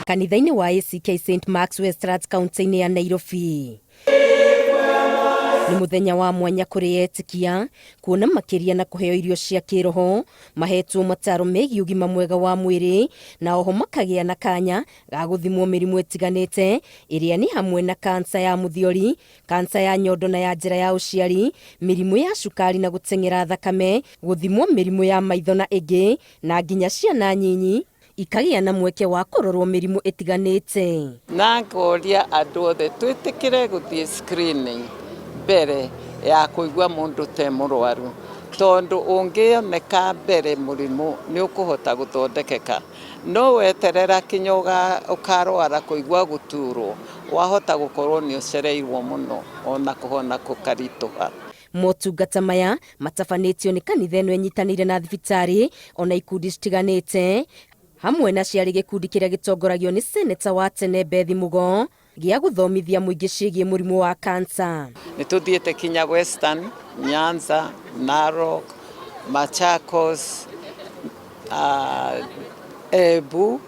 Kanitha-inĩ wa ACK St Mark's Westlands, kaunti-inĩ ya Nairobi. Nĩ mũthenya wa mwanya kũrĩ etĩkia kuona makĩria na kũheo irio cia kĩroho, mahetwo mataro megiĩ ũgima mwega wa mwĩrĩ, na oho makagĩa na kanya ga gũthimwo mĩrimũ ĩtiganĩte ĩrĩa nĩ hamwe na kansa ya mũthiori, kansa ya nyondo na ya njĩra ya ũciari, mĩrimũ ya cukari na gũteng'era thakame, gũthimwo mĩrimũ ya maitho na ĩngĩ, na nginya ciana nyinyi ikagĩa na mweke wa kũrorwo mĩrimũ ĩtiganĩte. Na ngoria andũ othe twĩtĩkĩre gũthiĩ screening mbere ya kũigua mũndũ te mũrwaru, tondũ ũngĩoneka mbere mũrimũ nĩ ũkũhota gũthondekeka. No weterera kinya ũkarwara kũigua gũturwo, wahota gũkorwo nĩ ũcereirwo mũno, ona kũhona gũkaritũha. Motungata maya matabanĩtio nĩ kanitha ĩno ĩnyitanĩire na thibitarĩ ona ikundi citiganĩte, hamwe na ciarĩ gĩkundi kĩrĩa gĩtongoragio nĩ seneta wa tene Bethi Mugo gĩa gũthomithia mũingĩ ciĩgiĩ mũrimũ wa kansa. Nĩ tũthiĩte kinya Western, Nyanza, Narok, Machakos, Embu.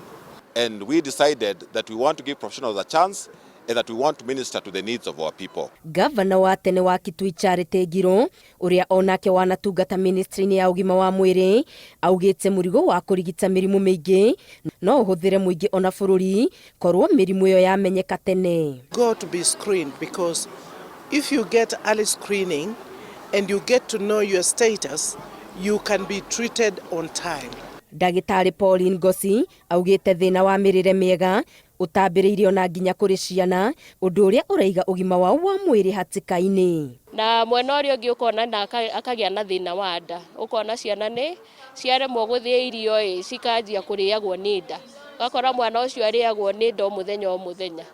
And we decided that we want to give professionals a chance and that we want to minister to the needs of our people. Gavana wa tene wa Kitui Charity Ngiru, ũrĩa onake wanatungata ministry-inĩ ya ũgima wa mwĩrĩ, augĩte mũrigo wa kũrigita mĩrimũ mĩingĩ no ũhũthĩre mũingĩ ona bũrũri korwo mĩrimũ ĩyo yamenyeka tene. Go to be screened, because if you get early screening and you get to know your status, you can be treated on time. Ndagĩtarĩ Pauline Ngosi augĩte thĩna wa mĩrĩre mĩega ũtambĩrĩirie ona nginya kũrĩ ciana, ũndũ ũrĩa ũraiga ũgima wao wa mwĩrĩ hatĩka-inĩ. Na mwena ũrĩa ũngĩ ũkona na akagĩa na thĩna wa nda, ũkona ciana nĩ ciaremwo gũthĩa irio ĩ, cikanjia kũrĩagwo nĩ nda, ũgakora mwana ũcio arĩagwo nĩ nda o mũthenya o mũthenya.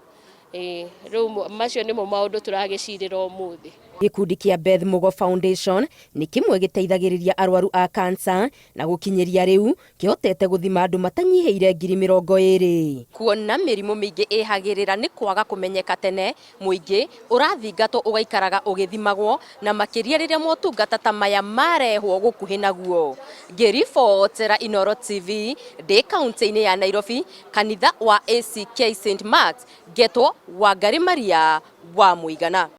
Rĩu macio nĩmo maũndũ tũragĩcirĩra ũmũthĩ. Gĩkundi kĩa Beth Mugo Foundation nĩ kĩmwe gĩteithagĩrĩria arwaru a kansa, na gũkinyĩria rĩu kĩhotete gũthima andũ matanyihĩire 20,000. Kuona mĩrimũ mĩingĩ ĩhagĩrĩra nĩ kwaga kũmenyeka tene, mũingĩ ũrathingatwo ũgaikaraga ũgĩthimagwo, na makĩria rĩrĩa motungata ta maya marehwo gũkuhĩ naguo. Ngĩribotera Inooro TV ndĩ kaunti-inĩ ya Nairobi, kanitha wa ACK St Mark's, ngetwo Wangari Maria wa Mũigana.